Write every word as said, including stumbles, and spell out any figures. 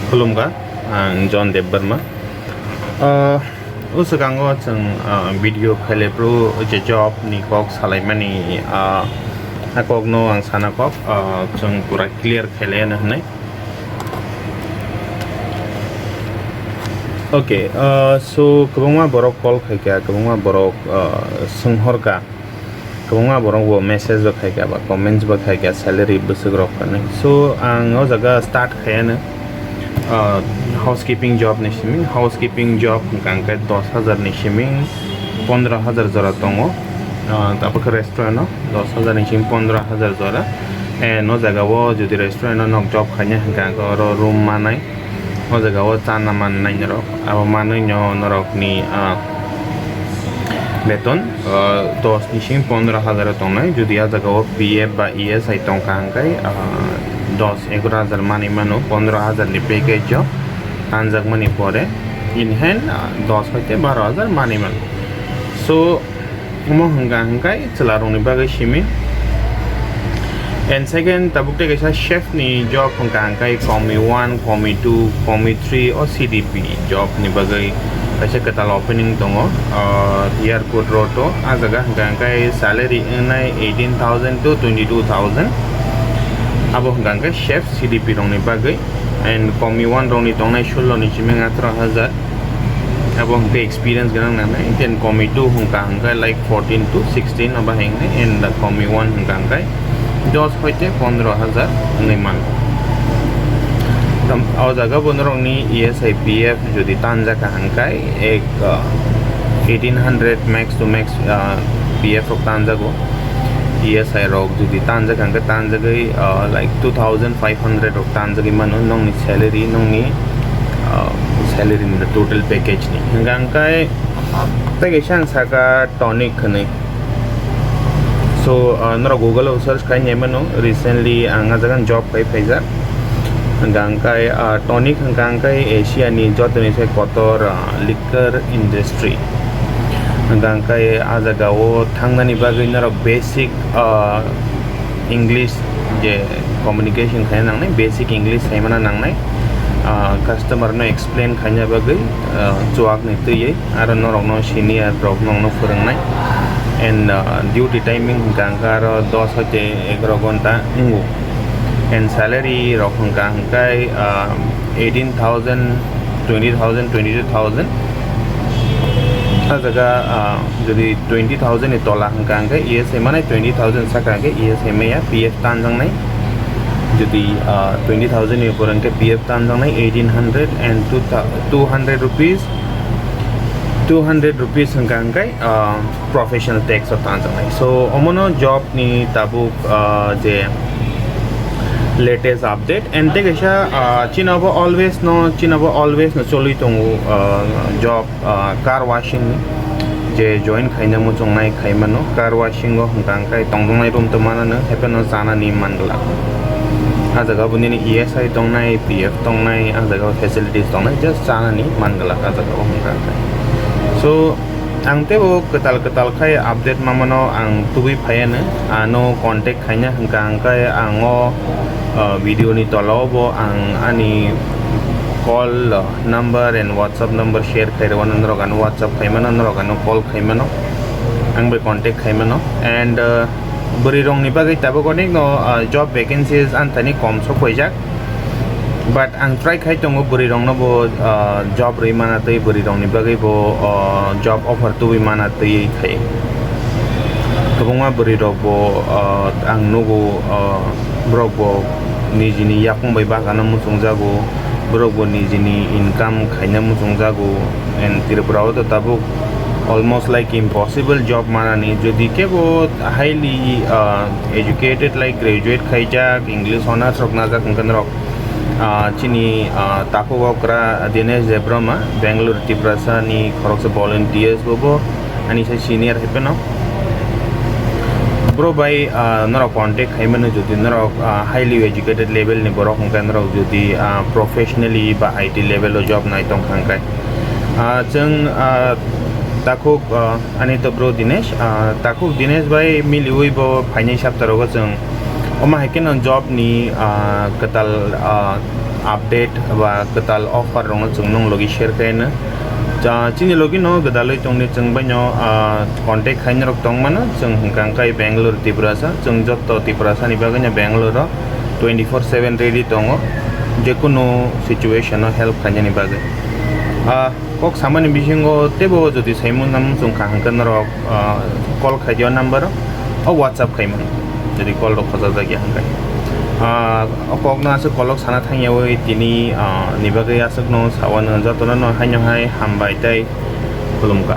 Khulumkha, ang John Debbarma. Ah, o swkango chwng, ah, video khailai phuru je job ni kok salaimani, ah, a kokno ang sana kok, ah, chwng pura clear khailai ano hwnwi. Okay, ah, so kwbangma borok call khaikha, kwbangma borok, ah, swnghorkha. Kwbangma borok bo message bo khaikha ba comments bo khaikha salary bwswk rok hwnwi. So ang o jaga start khaiano, ah, housekeeping job ni simi, housekeeping job hwnkha hwnkhe dos hajar ni simi pondro hajar jora tongo. Ah, tabuk khe restaurant o dos hajar ni simi pondro hajar jora. And o jaga o jodi restaurant o nok job khaina hwnkha hwnkhe oro room manai. O jaga o chana mannai norok, abo manwi no norok ni, ah, beton, ah, dos ni simi pondro hajar o tongnai. Jodi a jaga o P F ba E S I tongkha hwnkhe, ah, dos egaro hajar manwi mano, pondro hajar ni package o tanjakmani pore in hand, ah, dos hoite baro hajar manwi mano. So, Omo hwnka hwnkhe chwlarokni bagwi simi. And second, tabuk tei kaisa chef ni job hwnka hwnkhe Komi one, Komi two, Komi three o C D P job ni bagwi kaisa kwtal opening tongo, ah, airport road o. Ah jaga hwnka hwnkhe salary wngnai eighteen thousand to twenty two thousand. Abo hwnka hwnkhe chef C D P rokni bagwi. And Komi one rokni tongnai sullo ni simi atharoh hajar. Abo hwnkhe experience gwnang nangnai. Then Komi two hwnkha hwnkhe like fourteen to sixteen obo hingnai. And the Komi one hwnkha hwnkhe dos hoite pondro hajar wngwi mano. Tam-, o jaga bo norokni E S I P F jodi tanjak kha hwnkhe ek, uh, eighteen hundred max to max, uh, P F rok tanjago. E S I rok jodi tanjak hwnkhe tanjagwi, uh, like two thousand five hundred rok tanjagwi mano nongni salary, nongni, uh, salary ni total package ni. Hwnkha hwnkhe tei kaisa ang saka tonic hwnwi. So, uh, norok Google o search khai nai mano, recently ang ah jaga job khai phaijak. Hwnkha hwnkhe, ah, tonic hwnkha hwnkhe Asia ni joto ni se kotor, ah, liquor industry. Hwnkha hwnkhe ah jaga o thangnani bagwi norok basic, ah, English je communication khaina nangnai, basic English saimana nangnai. Ah, customer no explain khaina bagwi, ah, chuak ni twiwi. Aro norokno senior rok nokno phwrwngnai. And, uh, duty timing hwnkha hwnkhe aro dos hoite egaroh ghonta wngo. And salary rok hwnkha hwnkhe, uh, eighteen thousand, twenty thousand, twenty two thousand. Ah jaga, uh, jodi twenty thousand ni tola hwnkha hwnkhe E S I mane twenty thousand saka hwnkhe E S I maya P F tanjaknai. Jodi, uh, twenty thousand ni upor hwnkhe P F tanjaknai eighteen hundred and two thou-, two hundred rupees. Two hundred rupees hwnkha hwnkhe, ah, professional tax o tanjaknai. So, omono job ni tabuk, ah, je latest update. And tei kaisa, ah, chini bo always no, chini bo always no choli tongo, ah, job, ah, car washing ni. Je join khaina muchungnai khaimano, car washing o hwnkha hwnkhe tongjaknai room to manano, hapheno chanani man glak. Ah jaga bo nini E S I tongnai, P F tongnai, ah jaga o facilities tongnai, just chanani man glak ah jaga o hwnkha hwnkhe. So, ang teibo kwtal kwtal khai update mamano ang tubui phaiano, ano contact khaina hwnkha hwnkhe ang o, ah, video ni tola o bo ang ani call, ah, number and WhatsApp number share khai rwano, norok ano WhatsApp khaimano, norok ano call khaimano, ang bai contact khaimano. And, ah, bwrwi rokni bagwi tabuk onek no, ah, job vacancies anthani kom sok paijak. But ang try khai tongo bwrwi rokno bo, ah, job rwi mana twi, bwrwi rokni bagwi bo, ah, job offer tubui mana twi khai. Kwbangma bwrwi rok bo, ah, ang nugo, ah, borok bo nijini yakung bai bagano muchungjago, borok bo nijini income khaina muchungjago. And Tripura o to tabuk almost like impossible job manani, jodi kebo highly, ah, educated, like graduate khaijak, English honours rok najak hwnkhe norok, ah, chini, ah, takhuk okra Dinesh Debbarma, Bangalore Tiprasa ni khoroksa volunteers bo, bo ani sai senior hai phano. Bro bai, ah, norok contact khai mano jodi norok, ah, highly educated level ni borok hwnkhe norok jodi, ah, professionally ba I T level o job nai tong kha hwnkhe. Ah, chwng, ah, takhuk, ah, ani to bro Dinesh, ah, takhuk Dinesh bai miliwi bo phainai sapta rogo chwng omo hai kheno job ni, ah, kwtal, ah, update ba kwtal offer rokno chwng nung logi share khaino. Chini logi no gwdalwi tongdi, chwng baino contact khainai rok tongmano, chwng hwnkha khe Bangalore Tiprasa, chwng jotto Tiprasa ni bagwi no Bangalore o twenty four seven ready tongo, jekunu situation o help khainani bagwi. Kok samani bisingo teibo jodi saimung namung chwng kaham khe norok call khai di o number o, o WhatsApp khaimung, jodi call rok khojak jak ya hwnkhe. O kok no aswk kolok sana thangyawi tini ni bagwi aswk no sawano, jotono no haino hai hambai tei khulumkha.